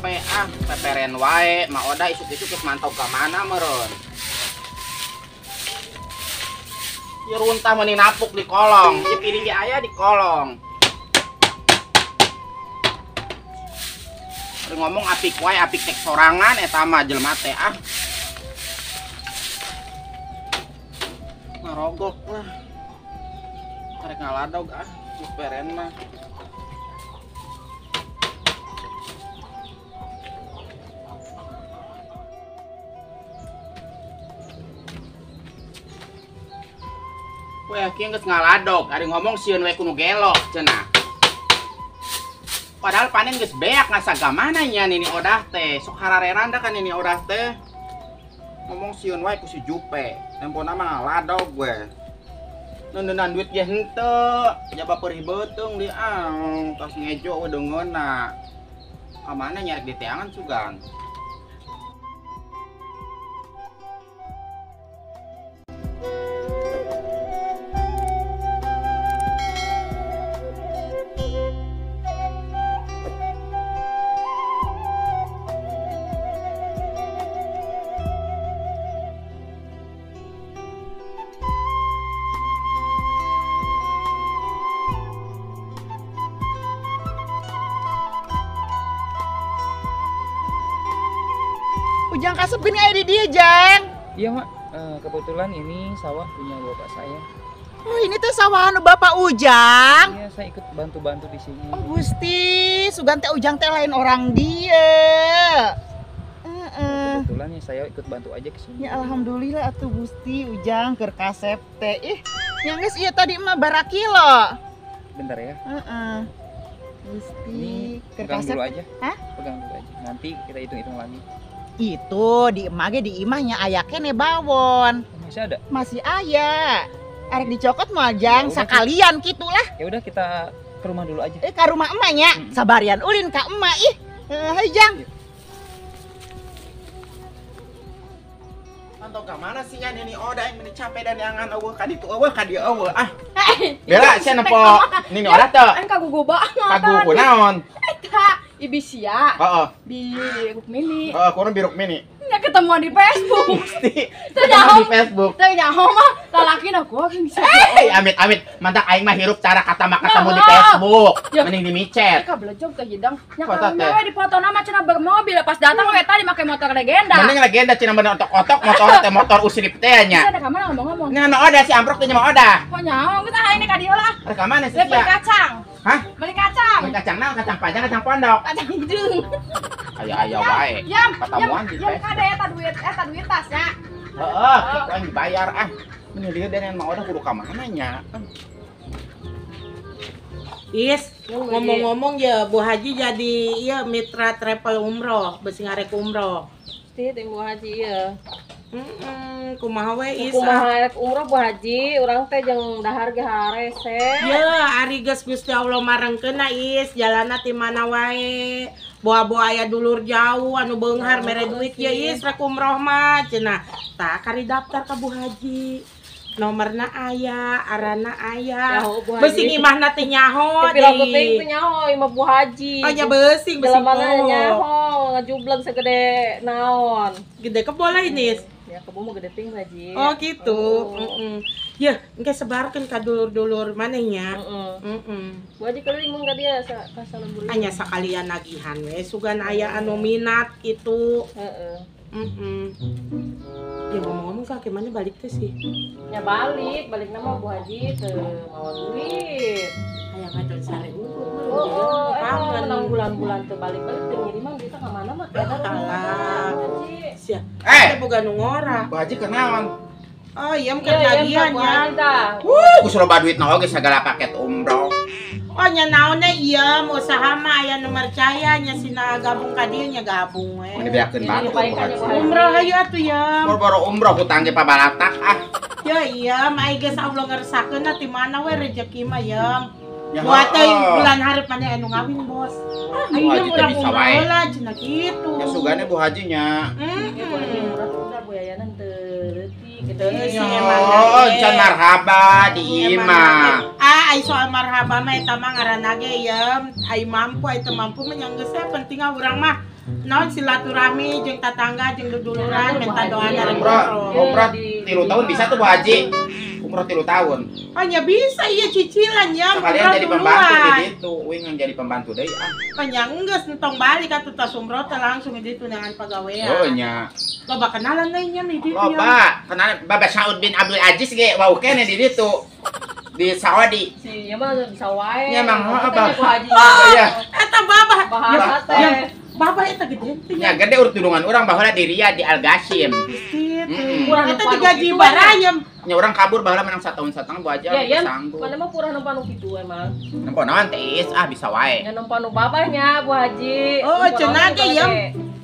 Capek ah, peperen wae, Ma Oda isuk-isuk geus mantau ka mana meureun. Ieu runtah meuni napuk di kolong, ieu piring ge aya di kolong. Ari ngomong apik wae, apik tek sorangan eta mah jelema teh ah. Ngarogok lah. Karek ngaladog ah, peperen mah. Weh, kieu geus ngaladog, ari ngomong sieun we kudu gelo cenah. Padahal panen geus beak ngasagamana nya Nini Odah teh. Sok harareran da kan Nini Odah teh. Ngomong sieun wae ku si Jupe. Tempona mah ngaladog we. Neuneunan duit ge henteu, jaba perih beuteung di ang, tos ngejo we deungeunna. Ka mana nyarek di teangan sugan. Ujang kasep gini aya di dieu, Jang. Iya, Mak. Kebetulan ini sawah punya bapak saya. Oh, ini teh sawah anu Bapak Ujang. Iya, saya ikut bantu-bantu di sini. Oh, Gusti, sugan teh Ujang teh lain orang dieu. Kebetulan ya saya ikut bantu aja ke sini. Ya alhamdulillah atuh Gusti Ujang keur kasep teh. Ih, yang geus ieu tadi mah barakilo. Bentar ya. Heeh. Gusti, keur pegang kasep. Dulu aja. Hah? Pegang dulu aja. Nanti kita hitung-hitung lagi. Itu di emak ge di imahnya aya kene bawon. Masih ada? Masih aya. Arek dicokot mah Jang, ya sakalian gitulah. Ya udah kita ke rumah dulu aja. Ke rumah emaknya. Sabarian ulin ka emak ih. Hai Jang. Ya. Mantau ka mana sih nya Nini Oda yang meni capek dan yang eueuh ka ditu eueuh ka dieu eueuh ah. Bela sia nempo Nini Oda teu? Aing kagugu banget. Kagugu naon? Eta Ibisia. Heeh. Bi Rukmini. Heeh, kurang Bi Rukmini. Nya ketemuan di Facebook. Gusti. Ketemuan di Facebook. Teu nyaho mah lalakina gua bisa. Amit amit, mantap aing mah hirup cara kata mah ketemu di Facebook. Mending di micet. Ka belejog teh hidang. Nya karunya we dipotona mah cenah bermobil pas datang we tadi make motor legenda. Mending legenda cenah bener otok-otok motor teh motor usirip teh nya. Ada ka mana ngomong-ngomong. Nya nu Oda si amprok teh nya mah Oda. Kok nyaho geus ah ini ka dieu lah. Rek ka mana sih? Beli kacang. Hah? Beli kacang. Beli kacang naon? Kacang panjang, kacang pondok. Kacang hijau. Aya-aya wae. Ketemuan di Facebook. Kade eta duit tas nya. Heeh, ku dibayar ah. Meni lieu dan Mang Oda kudu ka mana nya? Is, ngomong-ngomong ya Bu Haji jadi ieu mitra travel umroh, besi ngarek umroh. Teh teh Bu Haji ieu. Heeh, kumaha we Is? Kumaha rek umroh Bu Haji, urang teh jeung dahar ge harese. Ye, ari geus Gusti Allah marengkeunna Is, jalanna ti mana wae. Boa-boa aya dulur jauh anu beunghar mere duit ye Is rek umroh mah cenah. Tah kari daftar ka Bu Haji. Nomorna aya, arana aya. Beusi imahna teh nyaho deui. Pira penting teh nyaho imah Bu Haji. Oh nya beusi, beusi mana nyaho ngajubleg segede naon. Gede kebo lah ini. Ya kebo mah gede ting Haji. Oh gitu. Heeh. Yeuh, engke sebarkeun ka dulur-dulur maneh nya. Heeh. Bu Haji keliling mun ka dia ka salembur. Anya sakalian nagihan we sugan aya anu minat kitu. Heeh. Heeh. Ya ngomong-ngomong kaki mana balik teh sih? Ya balik, balik nama Bu Haji teu mawa duit. Hayang ngadon sare unggul. Oh, emang menang bulan-bulan teu balik-balik teu ngiriman duitna ka mana mah teh. Alah. Sia. Eh, boga nu ngora. Bu Haji kenaon? Oh, iya mah ketagihan nya. Wuh, geus loba duitna oge sagala paket umroh. Oh nya naonnya iya mau usaha mah aya nu percaya nya sina gabung ka dieu nya gabung we. Mun dibeakeun batu Bu Haji. Umroh hayu atuh ya. Boro-boro umroh hutang ge pabalatak ah. Ya iya mah geus Allah ngersakeun ti mana we rezeki mah ya. Buat teh bulan hareup maneh anu ngawin bos. Bu Haji teh bisa wae. Lah cenah kitu. Ya sugane Bu Haji nya. Heeh. Murah Bu Yayanan teu leutik gitu. Oh, can marhaba di imah. Ah, ai soal marhaba mah eta mah ngaranna ge ya, ai mampu ai teu mampu mah nya geus penting urang mah Naon silaturahmi jeung tatangga jeung duduluran minta doana rek umroh. Umroh 3 tahun bisa tuh Bu Haji. Umroh 3 tahun. Oh nya bisa ieu cicilan ya. Sekalian jadi pembantu di ditu, uing yang jadi pembantu deui ah. Panjang geus entong balik atuh tos umroh teh langsung di ditu neangan pagawean. Oh nya. Loba kenalan deui nya di ditu. Loba, kenalan Bapak Saud bin Abdul Aziz ge wau keneh di ditu. Di Saudi. Si ieu mah bisa wae. Nya emang heeh Bah. Iya. Eta babah. Bahasa teh. Babah eta gede teh. Nya gede urut tudungan urang baheula di Riyadh di Al Gasim. Eta digaji barayem. Nya urang kabur baheula menang 1 tahun setengah Bu Haji sanggup. Mana mah purah nempan nu kitu emang. Nempo naon teh ah bisa wae. Nya nempan nu babahnya Bu Haji. Oh cenah ge yam.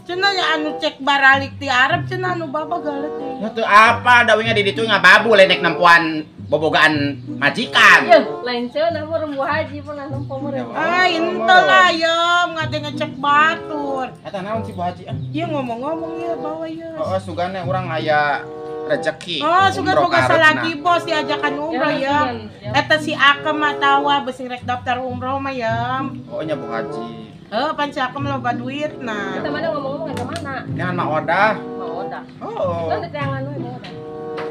Cenah nya anu cek baralik ti Arab cenah anu babah galet teh. Nya teu apa da we nya di ditu ngababu lenek nempoan bobogaan majikan. Yeuh, lain cenah meureun Bu Haji pernah nempo meureun. Ah, henteu lah yeuh, ngade ngecek batur. Eta naon sih Bu Haji ah? Ieu ngomong-ngomong ieu bawa ieu. Heeh, sugane urang aya rezeki. Oh, sugan boga salaki bos diajakan umroh ya. Eta si Akem atawa beusi rek daftar umroh mah ya. Oh nya Bu Haji. Heuh, pan si Akem loba duit nah. Eta mana ngomong-ngomong eta mana? Nyangan mah Odah. Mah Odah. Oh. Kan teangan we Mah Odah.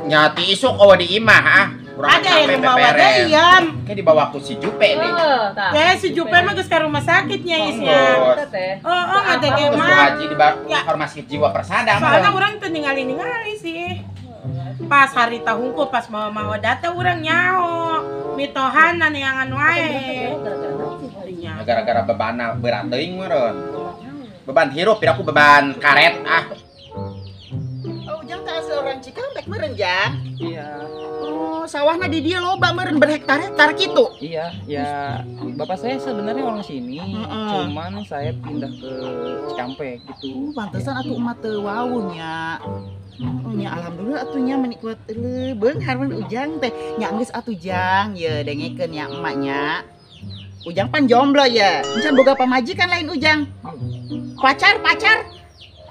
Nyati isuk oh di imah ah. Ada yang bawa deui yam. Kayak dibawa ku si Jupe deh. Ya si Jupe mah geus ka rumah sakit nya isnya. Oh, oh ngadege mah. Bu Haji di farmasi Jiwa Persada. Soalnya urang teu ningali-ningali sih. Pas hari tahungku pas mau mau data urang nyaho mitohanan neangan wae. Gara-gara bebana berat teuing meureun. Beban hirup piraku beban karet ah. Oh, Ujang teh asal orang Cikampek meureun, Jang. Iya. Oh, sawahna di dia loba meureun berhektar-hektar kitu. Iya, ya bapak saya sebenarnya orang sini, cuman saya pindah ke Cikampek gitu. Pantesan atuh emak teu wawuh nya. Oh nya alhamdulillah atuh nya meuni kuat eueuh beunghar mun Ujang teh. Nya geus atuh Jang, ye dengekeun nya emak nya. Ujang pan jomblo ya. Encan boga pamajikan lain Ujang. Pacar, pacar?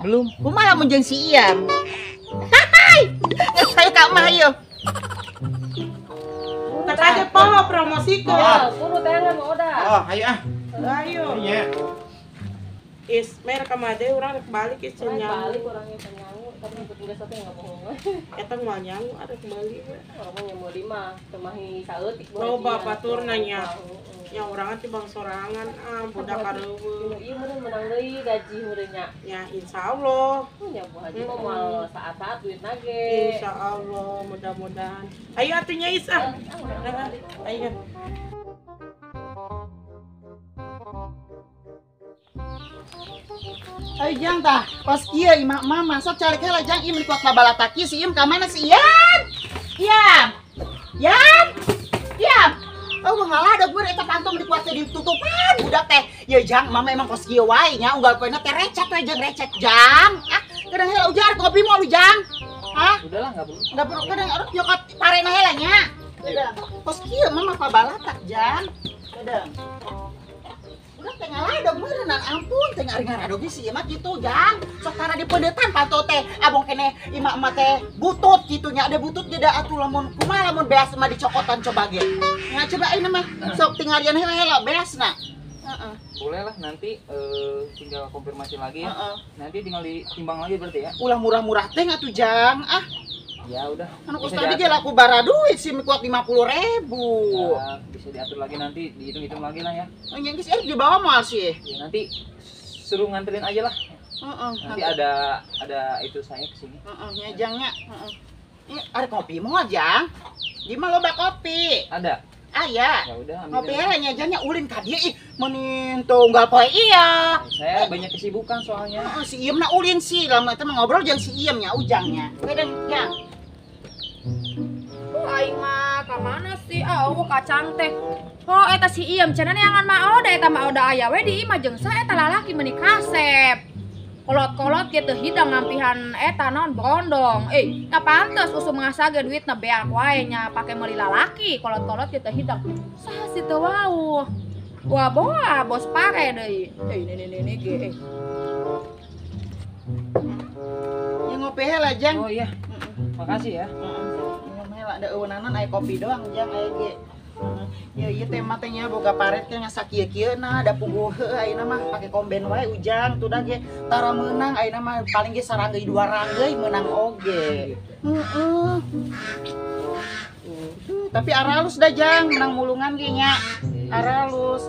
Belum. Kumaha lamun jeung si Iam? Hai. Geus hayu ka emak hayu. Tak ada poho promosikeun. Buru teangan Mah Odah. Oh, hayu ah. Ayo. Iya. Is mer ka made urang rek balik is cenah. Balik urangnya cenyangu, tapi ikut geus teh enggak bohong. Eta moal nyangu arek balik we. Urang mah nyamu lima, teu mahi saeutik Bu Haji. Loba baturna nya. Nya urang teh bang sorangan ah budak kareuweung. Ieu meureun menang deui gaji meureun nya. Ya insyaallah. Nya Bu Haji mah moal saat-saat duitna ge. Insyaallah mudah-mudahan. Ayo atuh nya Is ah. Ayo. Ayo Jang tah, pas kieu imah mama sok calik heula Jang ieu meuni kuat babalatak kieu si Iem ka mana si Ian? Ian. Ian. Ian. Oh ngaladog meureun eta panto meuni kuat teh ditutupan budak teh. Ye Jang, mama emang kos kieu wae nya unggal poena teh recet we jeung recet Jang. Ah, kedeung heula ujar kopi moal Ujang. Hah? Udahlah enggak perlu. Enggak perlu kedeung arek nyokot parena heula nya. Kedeung. Kos kieu mama pabalatak Jang. Kedeung. Udah teh ngaladog meureun ampun teh ngaradog sih ieu mah kitu Jang. Sok tara dipeudetan panto teh abong keneh imah emak teh butut kitu nya ada butut ge da atuh lamun kumaha lamun beas mah dicokotan coba ge. Nya coba ayeuna mah sok tinggalian heula beasna. Heeh. Boleh lah nanti tinggal konfirmasi lagi ya. Nanti tinggal ditimbang lagi berarti ya. Ulah murah-murah teh atuh Jang ah. Ya udah. Anu kos tadi ge laku bara duit sih kuat 50.000. Ya, bisa diatur lagi nanti, dihitung-hitung lagi lah ya. Oh, yang geus dibawa moal sih. Ya nanti suruh nganterin aja lah. Heeh. Nanti ada itu saya ke sini. Heeh, nya Jang nya. Heeh. Ini ada kopi moal Jang. Di mah loba kopi. Ada. Ah ya. Ya udah ambil. Ngopi heula nya Jang nya ulin ka dieu ih meunin tunggal poe iya. Saya banyak kesibukan soalnya. Heeh, si Iem na ulin sih, lama eta mah ngobrol jeung si Iem nya Ujangnya. Kedeung Jang. Oh, aing mah ka mana sih? Ah, eueuh kacang teh. Oh, eta si Iem cenah neangan Mak Odah eta Mak Odah aya we di imah jeung sa eta lalaki meuni kasep. Kolot-kolot ge teu hidang ngampihan eta naon brondong. Eh, nya pantes usum ngasa ge duitna beak wae nya pake meuli lalaki. Kolot-kolot ge teu hidang. Saha sih teu wauh. Wah, boa bos pare deui. Eh, nene-nene ge eh. Ya ngopi heula Jang. Oh iya. Makasih ya. Minum heula da eueunanan aya kopi doang Jang aya ge. Ya ieu teh mah teh nya boga paret teh sakieu-kieu na da puguh heuh ayeuna mah pake komben wae Ujang tuh da ge tara meunang ayeuna mah paling ge saranggeuy dua ranggeuy meunang oge. Heeh. Tapi aralus dah Jang, menang mulungan ge nya. Aralus.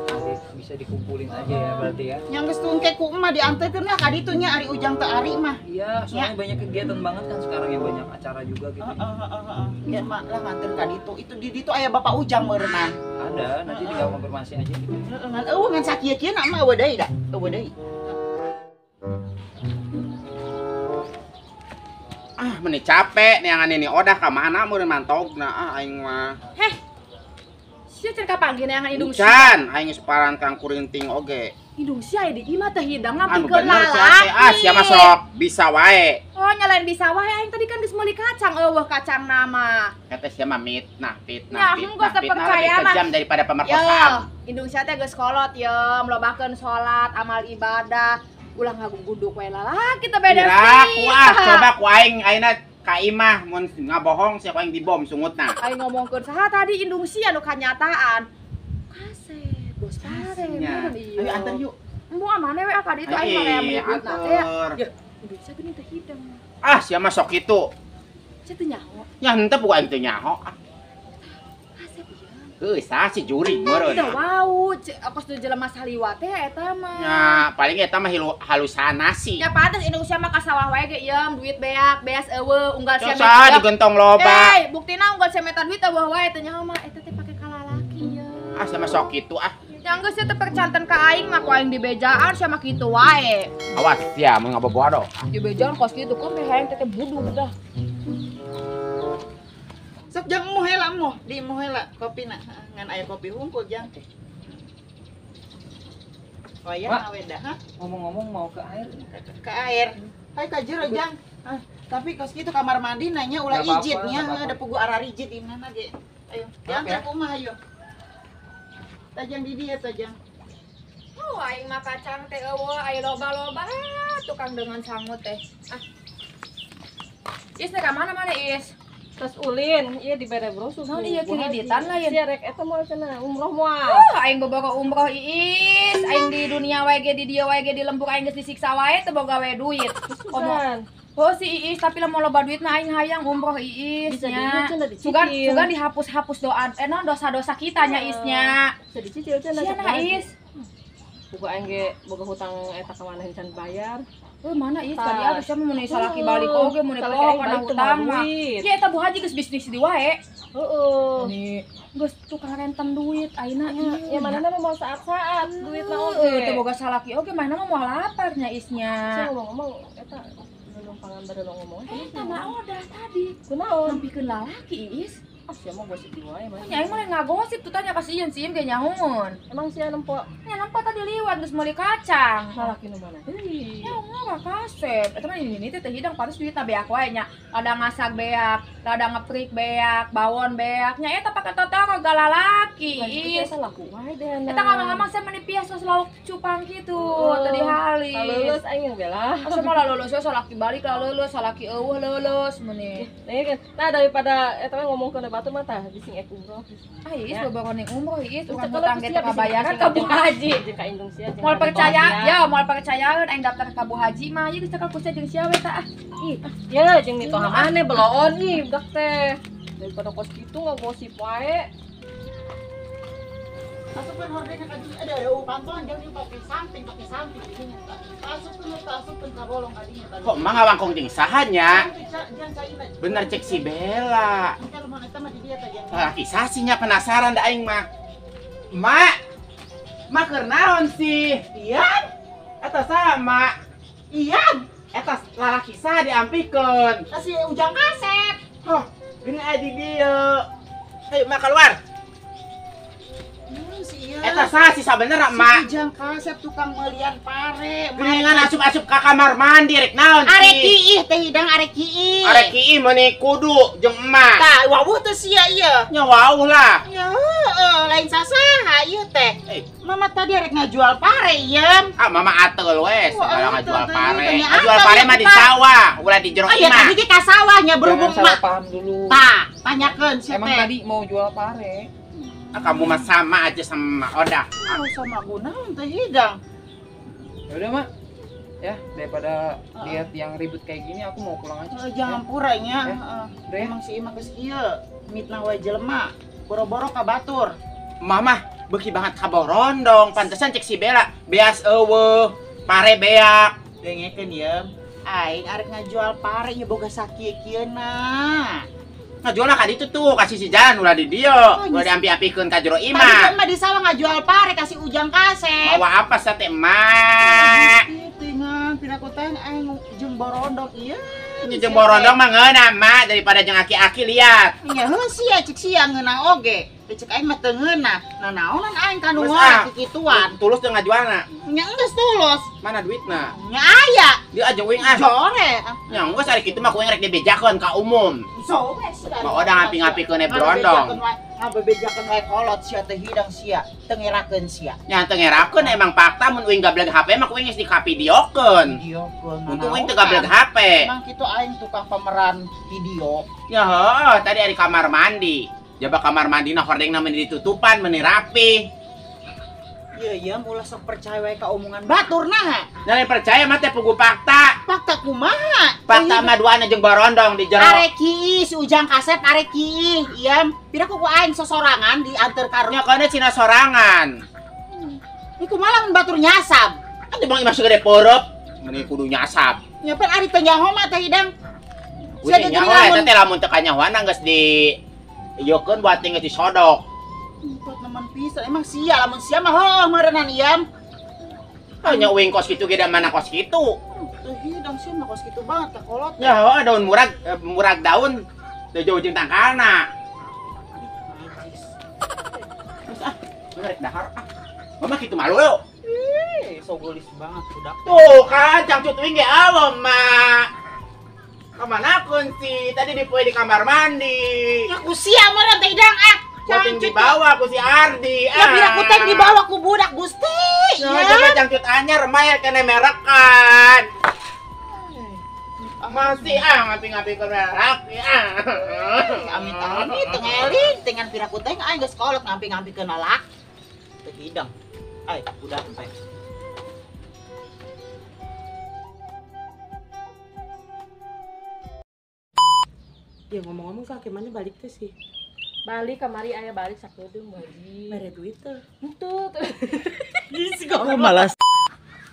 Bisa dikumpulin aja ya berarti ya. Yang geus tungke ku emak diantekeun lah ka ditu nya ari Ujang teu ari mah. Iya, soalnya banyak kegiatan banget kan sekarang ya, banyak acara juga gitu. Heeh. Ya emak lah nganter ka ditu. Itu di ditu aya Bapak Ujang meureunnan. Ada, nanti tinggal konfirmasi aja gitu. Heeh, ngan eueuh ngan sakieu-kieu na mah eueuh deui da. Eueuh deui. Ah, meni capek neangan ini odah ka mana meureun mantogna ah aing mah. Heh. Sia can kapanggih neangan indung sia. Can, aing geus parantang kurinting oge. Indung sia aya di imah teh hidang Anu ngampikeun bener sia teh ah sia mah sok bisa wae. Oh, nyalain bisa wae aing tadi kan geus meuli kacang eueuh kacang nama. Kata sia mah mitnah, fitnah, Ya, fitnah, geus teu fitnah percaya lebih mah. kejam daripada pemerkosaan. Yo, indung sia teh geus kolot ye, lobakeun salat, amal ibadah. Ulah ngaguguduk we lalaki teh beda Kira ku ah coba ku aing ayeuna ka imah mun ngabohong sia ku aing dibom sungutna. Aing ngomongkeun saha tadi indung sia nu kanyataan. Kasep, bos pare. Nya. Ayo antar yuk. Embung amane we ka ditu aing mah aya menyebutna teh. Anter. Indung sia geuning teh hidang. Ah sia mah sok kitu. Sia teu nyaho. Nya henteu ku aing teu nyaho. Ah, Kasep ieu. Heuh, saha si jurig meureun. Teu wau, kos nu jelema saliwat teh eta mah. Nya paling eta mah halusanasi. Ya pantes indung sia mah ka sawah wae ge ieum duit beak, beas eueuh unggal sia Saha digentong loba. Eh, buktina unggal sia meta duit eueuh wae teu nyaho mah eta teh pake kalalaki ieu. Ah sia mah sok kitu ah. Yang geus sia teh percanten ka aing mah ku aing dibejaan sia mah kitu wae. Awas sia mun ngabobodo. Dibejaan kos kitu kok meh hayang teh buduk dah. Sok jang mu heula mu, di mu heula kopina ngan aya kopi hungkul jang. Oh ya, awe dah. Ngomong-ngomong mau ke air. Ke air. Hai ka jero jang. Ah, tapi kos kitu kamar mandi nanya ulah ijitnya, ada pugu ararijit di mana ge. Ayo, jang ka kumaha ayo. Tajang di dieu tajang. Oh, aing mah kacang teh eueuh aya loba-loba tukang dengan sangut teh. Ah. Is teh ka mana-mana Is? Terus ulin, iya dibere brosur. Naon ieu kreditan lah ya. Sia rek eta moal cenah umroh moal. Oh, aing bobogo umroh Iis, aing di dunia wae ge di dieu wae ge di lembur aing geus disiksa wae teu boga wae duit. Komo. Oh si Iis tapi lamun loba duit mah aing hayang umroh Iis nya. Sugan sugan dihapus-hapus doa naon dosa-dosa kita nya Is nya. Bisa dicicil cenah. Sia nah Is. Boga aing ge boga hutang eta ka mana can bayar. Eh mana Is tadi atuh sia mah mun salaki balik oge mun poho kana hutang mah. Sia eta Bu Haji geus bisnis di wae. Heeh. Geus tukang renten duit ayeuna ieu. Ya manehna mah moal saat-saat duitna oge. Teu boga salaki oge manehna mah moal lapar nya Is nya. Sia ngomong-ngomong eta numpangan bade ngomong. Eta mah odah tadi. Kunaon? Nampikeun lalaki Is. Ah sia mah gosip di wae mah. Nya aing mah lain ngagosip tuh tanya ka si Ian, si Ian ge nyahoon. Emang sia nempo? Nya nempo tadi liwat geus meuli kacang. Lalaki nu mana deui? Ya ngomong ka kasep. Eta mah ini teh hidang pantes duitna beak wae nya. Rada ngasak beak, rada ngeprik beak, bawon beak. Nya eta pake totoro ga lalaki. Is laku wae deh. Eta ngomong-ngomong sia meuni pias geus lauk cupang kitu tadi halis. Lulus aing yang bela. Asa mah lulus we salaki balik lah lulus, salaki eueuh lulus meuni. Nah daripada eta mah ngomongkeun batu mah tah bising ek umroh. Ah Iis bobogoh ning umroh Iis urang hutang ge teu kabayaran ka Bu Haji. Jeung ka indung sia. Moal percaya, ya moal percayaeun aing daftar ka Bu Haji mah ieu geus cekal ku sia jeung sia we tah. Ih, ya jeung mitoha maneh beloon ih budak teh. Daripada kos kitu ngagosip wae. Asupkeun hordengna ka dieu ada pantoan jang dipake samping dinya. Asupkeun ka bolong ka dinya tadi. Kok emang ngawangkong jeung saha nya? Bener cek si Bella. Lalaki sasinya penasaran da aing mah. Mak. Mak keur naon sih? Ian? Eta sama. Ian? Eta lalaki saha diampikeun? Eta si Ujang Kasep. Oh, geuning aya di dieu. Ayo mak keluar. Eta saha sih sabenerna mak? Si Ujang Kasep tukang melian pare. Geuningan asup-asup ka kamar mandi rek naon sih? Arek kiih teh hidang arek kiih. Arek kiih meuni kudu jeung emak. Tah wawuh teh sia ieu. Nya wawuh lah. Ya heueuh lain sasaha ieu teh. Mama tadi arek ngajual pare ieum. Ah mama ateul we segala ngajual pare. Ngajual pare mah di sawah, ulah di jero imah. Oh iya tadi ge ka sawah nya berhubung mak. Salah paham dulu. Tah, tanyakeun sia teh. Emang tadi mau jual pare. Kamu mah sama aja sama Odah. Oh, sama gunaon teh hidang. Ya udah, Mak. Ya, daripada lihat yang ribut kayak gini aku mau pulang aja. Jangan puranya. Ya. Emang si Ima geus ieu mitnah wae jelema. Boro-boro ka batur. Mama beuki banget ka borondong, pantesan cek si Bella beas eueuh, pare beak. Dengekeun ye. Aing arek ngajual pare ieu boga sakieu-kieuna. Ngajualna ka ditu tuh, kasih si jalan ulah di dieu, ulah diampi-ampikeun ka jero imah. Tadi mah di sawah ngajual pare kasih Ujang kasep. Bawa apa sate emak? Tingan piraku teh aing jeung borondong ieu. Jeung borondong mah ngeunah mak daripada jeung aki-aki liat. Nya heuh sia cek sia ngeunah oge. Cek aing mah teu ngeunah. Nah naonan aing ka nu ngora kikituan. Tulus teu ngajualna. Nya geus tulus. Mana duitna? Nya aya. Dia aja uing ah. Jore. Nya geus ari kitu mah ku aing rek dibejakeun ka umum. Ma Odah ngapi-ngapikeun e borondong. Ngabebejakeun wae kolot sia teh hidang sia, teu ngerakeun sia. Nya teu ngerakeun emang fakta mun uing gableg HP mah ku uing geus dikapideokeun. Videokeun. Untung uing teu gableg HP. Emang kitu aing tukang pemeran video. Ya heuh, tadi ari kamar mandi. Jaba kamar mandina hordengna meni ditutupan, meni rapi. Iya iya ulah sok percaya wae ka omongan batur nah. Nah percaya mah teh pugu fakta. Fakta kumaha? Fakta mah duana jeung borondong di jero. Arek kiih si Ujang kasep arek kiih. Iya, pira ku aing sosorangan dianter ka nya kana cina sorangan. Iku kumaha lamun batur nyasab. Kan bang imah segede porop, meni kudu nyasab. Nya pan ari teu nyaho mah teh hidang. Sia nyaho eta teh lamun teu kanyahoan geus di ieukeun buat geus disodok. Buat nemen pisan emang sia lamun sia mah heuh meureunnan iam. Hanya uing kos kitu ge da mana kos kitu. Teu hidang sia mah kos kitu banget ka kolot. Ya heuh daun murag murag daun teu jauh jeung tangkalna. Najis. Terus ah, rek dahar ah. Mama kitu malu yo. Ih, so geulis banget budak. Tuh kan cangcut uing ge awam mak. Kamana kunci? Tadi dipoe di kamar mandi. Ya ku sia meureun teh hidang ah. Kuting dibawa ku si Ardi. Ya pira kuteng dibawa ku budak Gusti. Ya coba cangcut anyar remail kene merekan. Masih ah ngapi-ngapi ke merek ah. Amit-amit teu ngeling dengan pira kuteng aing geus kolot ngampi-ngampi ke nalak. Teu hidang. Ai budak teh. Ya ngomong-ngomong kaki mana balik teh sih? Balik kamari aya balik sakedeung Bu Haji. Mere duit teh. Henteu. Geus goblok malas.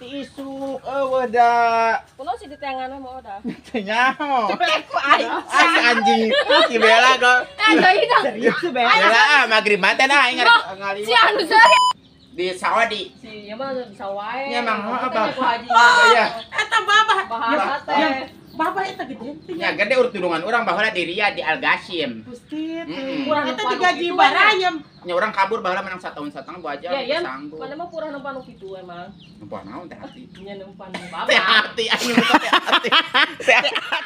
Ti isuk eueuh da. Kunaon sih diteangan mah Odah? Teu nyaho. Ku aing. Ah si anjing si Bella go. Teh hidang. Serius Bella. Bella ah magrib mah teh nah aing ngaliwat. Si anu seurik. Di Saudi. Si ieu mah bisa wae. Nya emang apa? Bu Haji. Iya. Eta babah. Bahasa teh. Bapak eta gede. Ya gede urut tudungan urang baheula di Riyadh di Al Ghashim. Gusti teh. Kurang eta digaji barayem. Nya urang kabur baheula menang satahun satengah bu aja ya, sanggup. Mana mah kurang nempan nu kitu emang. Nempan naon teh hati. Nya nempan bapak. Teh hati anu teh hati. Teh hati.